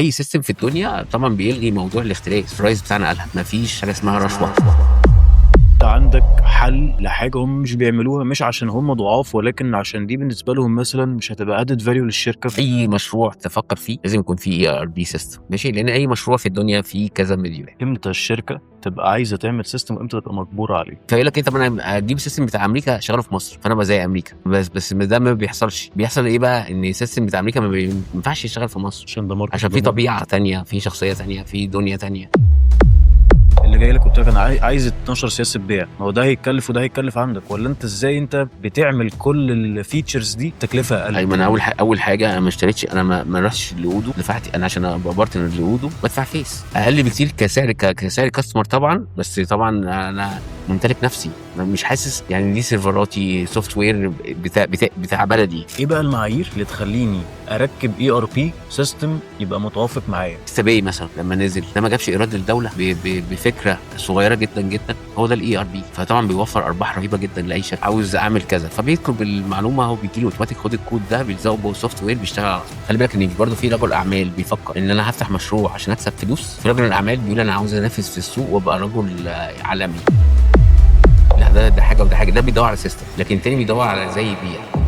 اي system في الدنيا طبعا بيلغي موضوع الاختلاس. الرئيس بتاعنا قالها، مفيش حاجة اسمها رشوه. انت عندك حل لحاجة هم مش بيعملوها، مش عشان هم ضعاف، ولكن عشان دي بالنسبة لهم مثلا مش هتبقى added value للشركه. اي مشروع تفكر فيه لازم يكون فيه ERP system، ماشي؟ لان اي مشروع في الدنيا فيه كذا module. امتى الشركة تبقى عايزه تعمل system وامتى تبقى مجبوره عليه؟ فيقول لك ايه؟ طب انا اجيب ال system بتاع امريكا شغالة في مصر، فانا ابقى زي امريكا. بس ده ما بيحصلش. بيحصل ايه بقى؟ ان ال system بتاع امريكا ما بينفعش يشتغل في مصر، عشان ده market، عشان في طبيعة تانية، في شخصية تانية، في دنيا تانية. اللي جاي لك قلت لك انا عايز 12 سياسة بيع، ما هو ده هيتكلف وده هيتكلف عندك، ولا انت ازاي انت بتعمل كل ال features دي تكلفة اقل؟ ايوه، انا اول حاجة انا ما اشتريتش، انا ما رحتش لاودو، دفعت انا عشان ابقى partner لاودو بدفع fees اقل بكتير كسعر customer طبعا. بس طبعا انا ممتلك نفسي، انا مش حاسس يعني دي سيرفراتي، software بتاع بلدي. ايه بقى المعايير اللي تخليني اركب ERP system يبقى متوافق معايا؟ InstaPay مثلا لما نزل ده ما جابش ايراد للدولة بفكره صغيرة جدا جدا، هو ده ال ERP. فطبعا بيوفر ارباح رهيبة جدا لاي شركة. عاوز اعمل كذا، فبيطلب المعلومه، هو بيجي له اوتوماتيك، خد الكود ده بيلزقه جوه ال software بيشتغل على طول. خلي بالك ان برضه في رجل اعمال بيفكر ان انا هفتح مشروع عشان اكسب فلوس، في رجل الاعمال بيقول انا عاوز انافس في السوق وابقى رجل عالمي. لا، ده حاجة وده حاجه. ده بيدور على system، لكن التاني بيدور على ازاي يبيع.